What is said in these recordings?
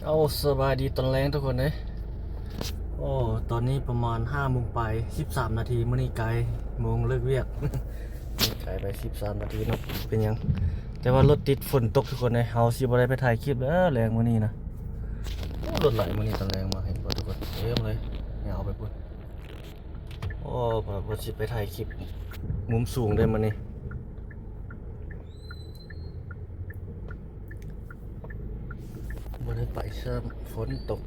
ເອົາ ສະບາຍດີຕອນແລງທຸກຄົນເດີ. ໂອ້ ຕອນນີ້ປະມານຫ້າໂມງປາຍ ສິບສາມນາທີ. ມື້ນີ້ກາຍໂມງເລີກວຽກ ກາຍໄປສິບສາມນາທີເນາະ. ເປັນຫຍັງ? ແຕ່ວ່າລົດຕິດ ຝົນຕົກທຸກຄົນເດີ. ເຮົາຊິບໍ່ໄດ້ໄປຖ່າຍຄລິບແລ້ວແລງມື້ນີ້ນະ. ໂອ້ ລົດຫຼາຍມື້ນີ້ຕອນແລງມາ ເຫັນບໍ່ທຸກຄົນ? ເຕັມເລີຍ ຍາວໄປພຸ້ນ. ໂອ້ ວ່າຊິໄປຖ່າຍຄລິບມຸມສູງເດ້ມື້ນີ້. ບໍ່ໄດ້ໄປຊ້ຳ ຝົນຕົກ.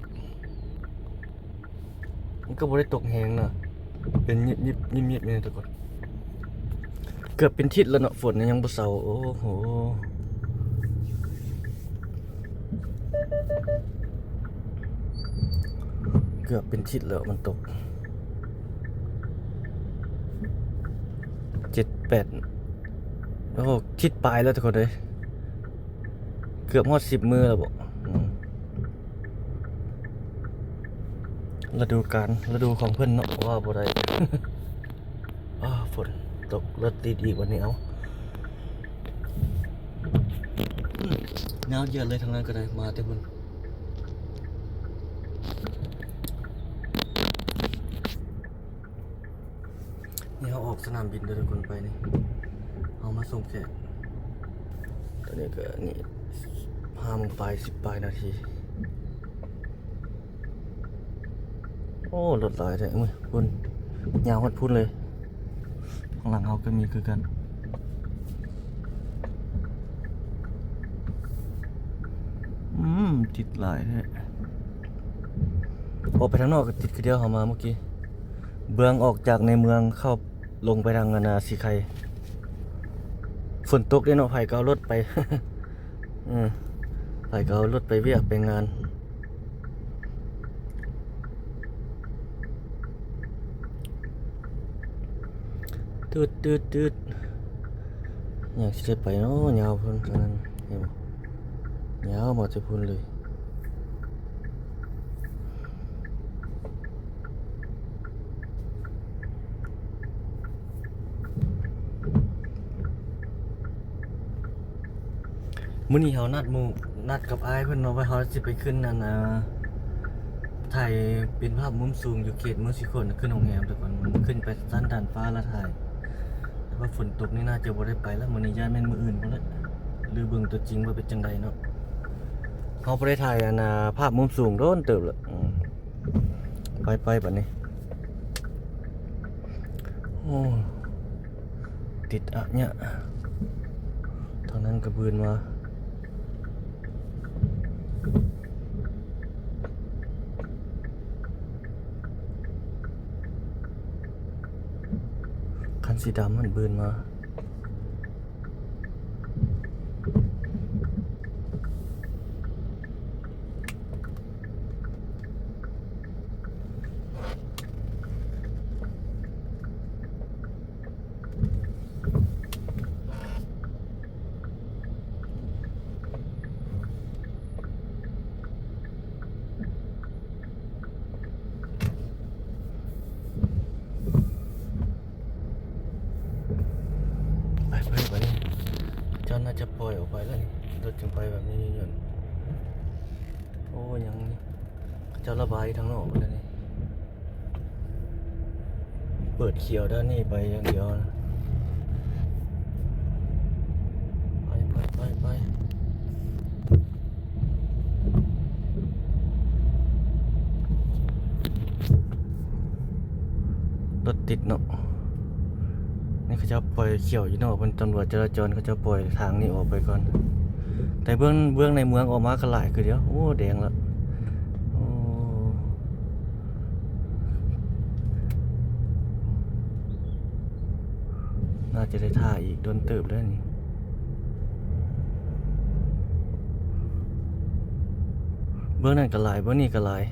ມັນກໍບໍ່ໄດ້ຕົກແຮງນະ ເປັນຍິບໆ ຍິບໆ ນີ້ທຸກຄົນ. ເກືອບເປັນທິດແລ້ວເນາະ ຝົນຍັງບໍ່ເຊົາ. ໂອ້ໂຫ ເກືອບເປັນທິດແລ້ວມັນຕົກ ເຈັດແປດ ໂອ້ ທິດປາຍແລ້ວທຸກຄົນເອີຍ. ເກືອບຮອດສິບມື້ແລ້ວບໍ? ອືມ ລະດູການ ລະດູຂອງເພິ່ນເນາະ ວ່າບໍ່ໄດ້. ອ້າ ຝົນຕົກ ລົດຕິດອີກບັດນີ້. ເອົາ ອືມ ຍາວເຢີດເລີຍ ທາງນັ້ນກໍໄດ້ ມາແຕ່ພຸ້ນ. ນີ້ເຮົາອອກສະໜາມບິນເດີທຸກຄົນ ໄປນີ້ ເຮົາມາສົ່ງແຂກ. ຕອນນີ້ກໍນີ້ ຫ້າໂມງປາຍ ສິບປາຍນາທີ. ໂອ້ ລົດຫຼາຍແທ້ ໂອ້ຍ ພຸ້ນ ຍາວຮອດພຸ້ນເລີຍ. ຂ້າງຫຼັງເຮົາກໍມີຄືກັນ. ອືມ ຕິດຫຼາຍແທ້. ອອກໄປທາງນອກກໍຕິດຄືດຽວ ເຮົາມາມື້ກີ້ ເບື້ອງອອກຈາກໃນເມືອງເຂົ້າ ລົງໄປທາງອັນນາ ສີໄຄ. ຝົນຕົກເດ້ເນາະ ໃຜກໍເອົາລົດໄປ ເອີ ໃຜກໍເອົາລົດໄປວຽກໄປງານ. ຕຶດໆໆ ຍັງຊິໄດ້ໄປເນາະ ຍາວພຸ້ນ ທາງນັ້ນ ເຫັນບໍ່? ຍາວມາແຕ່ພຸ້ນເລີຍ. ມື້ນີ້ເຮົານັດໝູ່ ນັດກັບອ້າຍເພິ່ນເນາະ ວ່າເຮົາຊິໄປຂຶ້ນອັນ ອ່າ ຖ່າຍເປັນພາບມຸມສູງຢູ່ເຂດເມືອງສີໂຄດ ຂຶ້ນໂຮງແຮມ ແຕ່ກ່ອນຂຶ້ນໄປຊັ້ນດາດຟ້າລະຖ່າຍ. ແຕ່ວ່າຝົນຕົກນີ້ໜ້າຈະບໍ່ໄດ້ໄປລະ ມື້ນີ້ ຢ້ານແມ່ນມື້ອື່ນພຸ້ນລະ ຫຼືເບິ່ງຕົວຈິງວ່າເປັນຈັ່ງໃດເນາະ. ເຮົາບໍ່ໄດ້ຖ່າຍອັນ ອ່າ ພາບມຸມສູງດົນເຕີບລະ. ອືມ ໄປໆ ບັດນີ້. ໂອ້ ຕິດອະຍະ ທາງນັ້ນກໍບືນມາ. ຄັນສີດຳມັນບືນມາ. ໄປໆ ໄປ ເຈົ້າໜ້າຈະປ່ອຍອອກໄປແລ້ວນີ້ ລົດຈຶ່ງໄປແບບນີ້ຢູ່. ໂອ້ ຍັງ ເຂົາເຈົ້າລະບາຍທາງນອກພຸ້ນແລ້ວນີ້. ເປີດຂຽວດ້ານນີ້ໄປຢ່າງດຽວນະ. ໄປ ໄປ ໄປ ໄປ. ລົດຕິດເນາະ. ນີ້ເຂົາເຈົ້າປ່ອຍຂຽວຢູ່ເນາະ ເພິ່ນ ຕຳຫຼວດຈະລາຈອນເຂົາເຈົ້າປ່ອຍທາງນີ້ອອກໄປກ່ອນ. ແຕ່ເບື້ອງ ເບື້ອງໃນເມືອງອອກມາກໍຫຼາຍຄືດຽວ. ໂອ້ ແດງລະ. ໂອ້ ໜ້າຈະໄດ້ຖ້າອີກດົນເຕີບແລ້ວນີ້. ເບື້ອງນັ້ນກໍຫຼາຍ ເບື້ອງນີ້ກໍຫຼາຍ.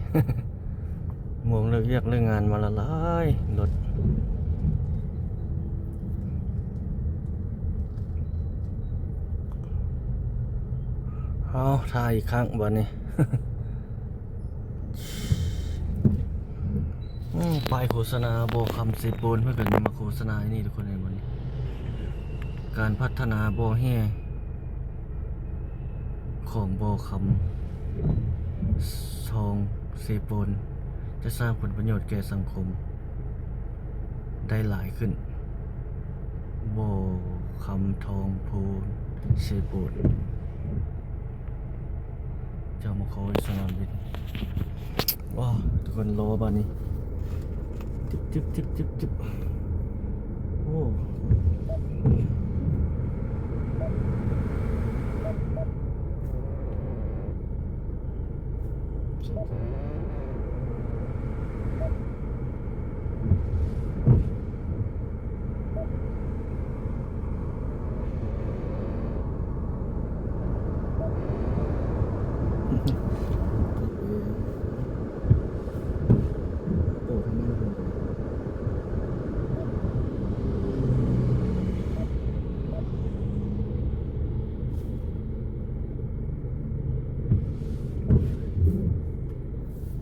ໂມງເລີກວຽກເລີກງານມາລະຫຼາຍລົດ. ເອົາ ຖ້າອີກຄັ້ງບາດນີ້. ອືມ ປ້າຍໂຄສະນາບໍ່ຄຳເຊໂປນ ເພິ່ນກໍມາໂຄສະນາຢູ່ນີ້ທຸກຄົນເຫັນບໍ່ນີ້? ການພັດທະນາບໍ່ແຮ່ ຂອງບໍ່ຄຳ. ອງເຊໂປນ ຈະສ້າງຜົນປະໂຫຍດແກ່ສັງຄົມໄດ້ຫຼາຍຂຶ້ນ. ບໍ່ຄຳທອງໂພນເຊໂປນ ຈາກມະຄອຍສະໜາມບິນ. ວ້າວ ທຸກຄົນ ລໍບາດນີ້ ຕຶບໆໆໆໆ ໂອ້.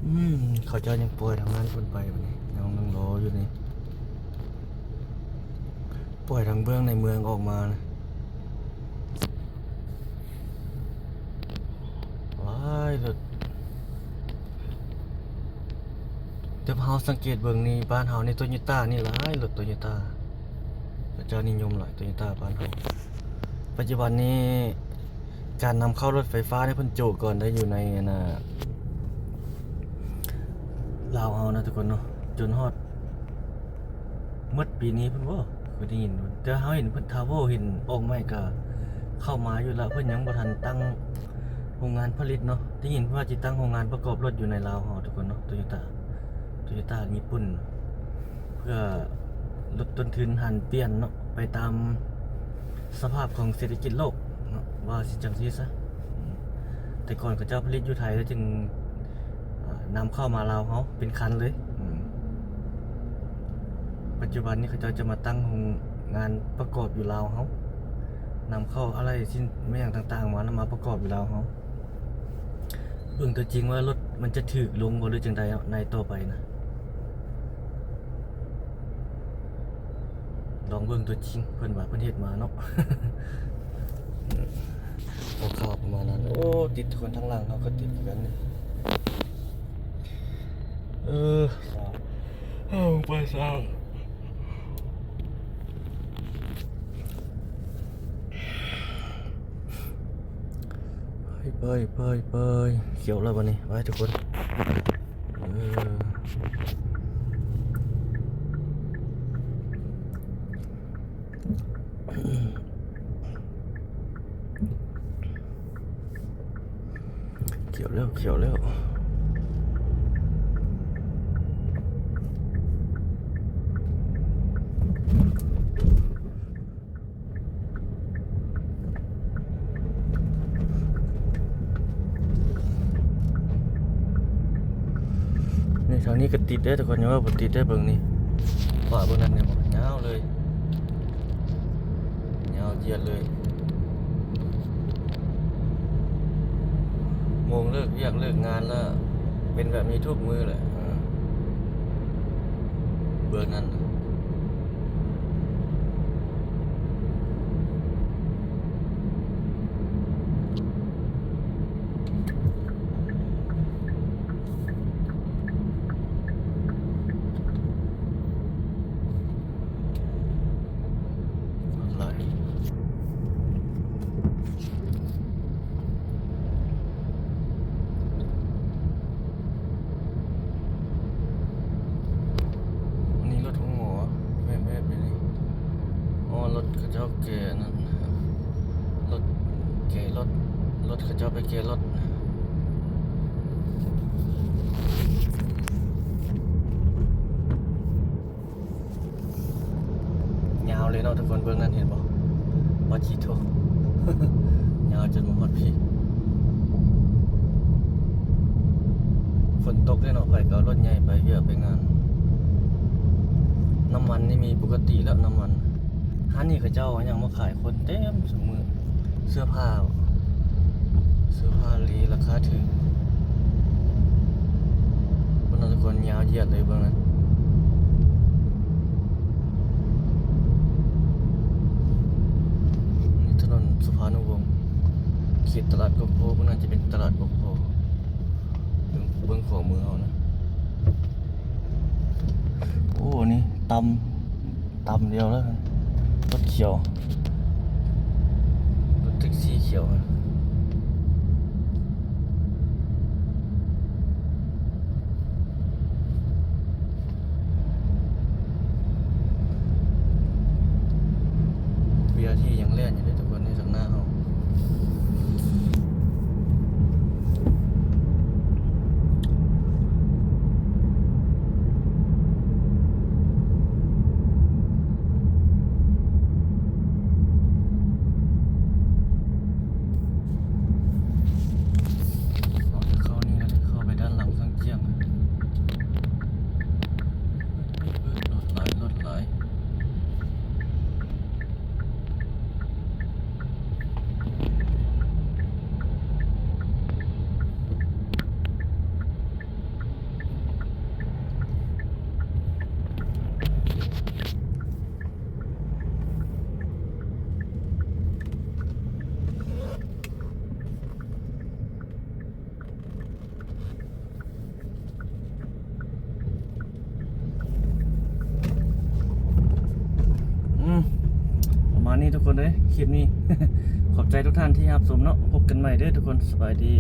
ອືມ ເຂົາເຈົ້າຍັງປ່ອຍທາງນັ້ນເພິ່ນໄປບັດນີ້ ຍັງນັ່ງລໍຢູ່ນີ້ ປ່ອຍທາງເບື້ອງໃນເມືອງອອກມານະ. ຫຼາຍລົດ ແຕ່ເຮົາສັງເກດເບິ່ງນີ້ ບ້ານເຮົານີ້ໂຕໂຍຕ້ານີ້ຫຼາຍ ລົດໂຕໂຍຕ້າ ເຂົາເຈົ້ານິຍົມຫຼາຍໂຕໂຍຕ້າບ້ານເຮົາ. ປັດຈຸບັນນີ້ ການນຳເຂົ້າລົດໄຟຟ້ານີ້ເພິ່ນໂຈະກ່ອນໄດ້ຢູ່ໃນອັນນ່າ ລາວເຮົານະທຸກຄົນເນາະ ຈົນຮອດໝົດປີນີ້ພຸ້ນບໍ ຄືໄດ້ຍິນ. ແຕ່ເຮົາເຫັນເພິ່ນ Travel ເຫັນອອກໃໝ່ກະເຂົ້າມາຢູ່ລະ ເພິ່ນຍັງບໍ່ທັນຕັ້ງໂຮງງານຜະລິດເນາະ. ໄດ້ຍິນວ່າຊິຕັ້ງໂຮງງານປະກອບລົດຢູ່ໃນລາວເຮົາທຸກຄົນເນາະ ໂຕໂຍຕ້າ ໂຕໂຍຕ້າຍີ່ປຸ່ນ ເພື່ອຫຼຸດຕົ້ນທຶນຫັນປ່ຽນເນາະ ໄປຕາມສະພາບຂອງເສດຖະກິດໂລກເນາະ ວ່າຊິຈັ່ງຊີ້ຊະ. ແຕ່ກ່ອນເຂົາເຈົ້າຜະລິດຢູ່ໄທ ແລ້ວຈຶ່ງ ອາ ນຳເຂົ້າມາລາວເຮົາເປັນຄັນເລີຍ. ອືມ ປັດຈຸບັນນີ້ເຂົາເຈົ້າຈະມາຕັ້ງໂຮງງານປະກອບຢູ່ລາວເຮົາ ນຳເຂົ້າອາໄຫຼ່ ຊິ້ນແມ່ນຫຍັງຕ່າງໆມານຳມາປະກອບຢູ່ລາວເຮົາ. ເບິ່ງຕົວຈິງວ່າລົດມັນຈະຖືກລົງບໍ່ ຫຼືຈັ່ງໃດເນາະ ໃນຕໍ່ໄປນະ. ລອງເບິ່ງຕົວຈິງ ເພິ່ນວ່າເພິ່ນເຮັດມາເນາະ. ເອົາຂ່າວປະມານນັ້ນ. ໂອ້ ຕິດຄົນທາງຫຼັງເຮົາກໍຕິດຄືກັນນີ້. ເອີ ເອົາໄປຊະ. ໄປ ໄປ ໄປ ໄປ. ຂຽວແລ້ວບັດນີ້ ໄປທຸກຄົນ. ເອີ ຂຽວແລ້ວ ຂຽວແລ້ວ. ນີ້ ທາງນີ້ກໍຕິດເດ້ທຸກຄົນ ຢ່າວ່າບໍ່ຕິດເດ້. ເບິ່ງນີ້ ຂວາເບິ່ງນັ້ນ ຍາວເລີຍ ຍາວຈຽດເລີຍ. ໂມງເລີກວຽກເລີກງານແລ້ວ ເປັນແບບນີ້ທຸກມື້ແຫຼະ. ເອີ ເບິ່ງນັ້ນ. ອັນນີ້ລົດໂຮງໝໍ ແວບໆ ຢູ່ນີ້. ອໍ ລົດເຂົາເຈົ້າແກ່ນັ້ນ ລົດແກ່ລົດ ລົດເຂົາເຈົ້າໄປແກ່ລົດ. ຍາວເລີຍເນາະທຸກຄົນ ເບິ່ງນັ້ນເຫັນບໍ່? ປາຈິໂທ ຍາວຈົນມາຮອດພີ້. ຝົນຕົກເດ້ເນາະ ໃຜກໍເອົາລົດໃຫຍ່ໄປວຽກໄປງານ. ນ້ຳມັນນີ້ມີປົກກະຕິແລ້ວ ນ້ຳມັນ. ຮ້ານນີ້ເຂົາເຈົ້າເອົາຫຍັງມາຂາຍຄົນເຕັມຊຸມື້. ເສື້ອຜ້າ ເສື້ອຜ້າລີລາຄາຖືກ. ເບິ່ງເນາະທຸກຄົນ ຍາວຢຽດເລີຍເບິ່ງນະ. ນີ້ຖະໜົນສຸພານຸວົງ ເຂດຕະຫຼາດກົກໂພ. ເບິ່ງນັ້ນຈະເປັນຕະຫຼາດກົກໂພ. ເບິ່ງ ເບິ່ ຂວາມືເຮົານະ. ໂອ້ ນີ້ຕ່ຳ ຕ່ຳດຽວແລ້ວ ລົດຂຽວ ລົດແທັກຊີຂຽວ. ບີອາທີຍັງແລ່ນຢູ່ເດ້ທຸກຄົນ ໃນທາງໜ້າເຮົາ. ເຂົ້ານີ້ແລ້ວ ເຂົ້າໄປດ້ານຫຼັງສັງຈຽງ. ລົດຫຼາຍ ລົດຫຼາຍ. ອືມ ປະມານນີ້ທຸກຄົນເອີຍ ຄລິບນີ້ ຂອບໃຈທຸກທ່ານທີ່ຮັບຊົມເນາະ. ພົບກັນໃໝ່ເດີທຸກຄົນ ສະບາຍດີ.